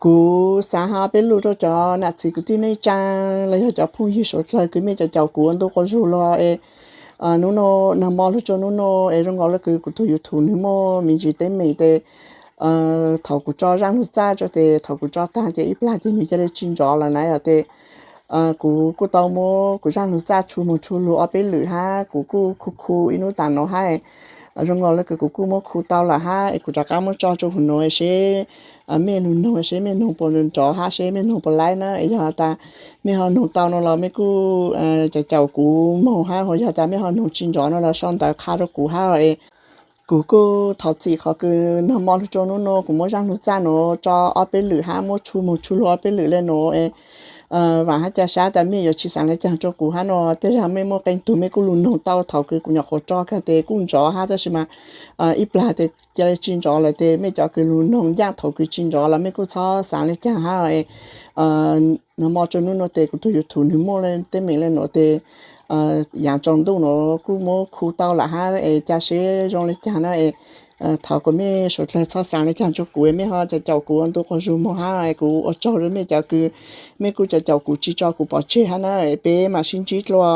Kuv xav has peb lus rau cov nam txiv kwv tij neej tsaa los yog cov phooj ywg suav dlawg kws mej caum kuv ua ntu quas zug los es, hnub no, nag mo lug tso hnub no es zoo nkaus le kws kuv tug YouTube nwg muaj me ntsis teeb meem tes, thaum kuv tso zaaj lug txaj tso tes thaum kuv tso taag ces ib plag ces nwg ca le tsi nrov lawm na yog tes, kuv kuj tau muab kuv zaaj lug txaj tshu moog tshu lug ob peb lwm hab kuv kuj khu khu ib nub taag nuav hab, zoo nkaus le kws kuv kuj muab khu tau lawm hab es kuv rov qaab muab tso rua huv nuav seb mej lug noog seb mej noog puas nrov hab seb mej noog puas laib na es yog tas mej ho noog tau no los mej kuj caum kuv moog hab, yog tas mej ho noog tsi nrov no los sau ntawv qha rua kuv hab es kuv kuj thov txim qhov kws nag mo lug tso hnub no kuv muab zaaj lug txaj nuav tso ob peb lwm hab muab tshu moog tshu lug ob peb lwm le nuav es vaam hab ca sab tas mej yuav tsi xaav le caag rua kuv hab no. Tej zag mej muaj qee tug mej kuj lug noog tau thaum kws kuv nyuam qhuav tso kag tes kuj nrov hab tab sis mas ib plag tes ca le tsi nrov lawm tes mej cov kws lug noog ncaaj thaum kws tsi nrov los mej kuj txhob xaav le caag hab es nag mo tso hnub no tes kuv tug YouTube nwg muaj le teeb meem le nuav tes yaav tsaus ntuj nuav kuj muab khu tau lawm hab es ca seb zoo le caag na es thov kom mej suav dlawg txhob xaav le caag rua kuv, mej ho caum kuv ua ntu quas zug moog hab es kuv ua tsaug rua mej cov kws mej kuj caum kuv tsi tso kuv pov tseg hab na es peb maam sib ntsib dlua.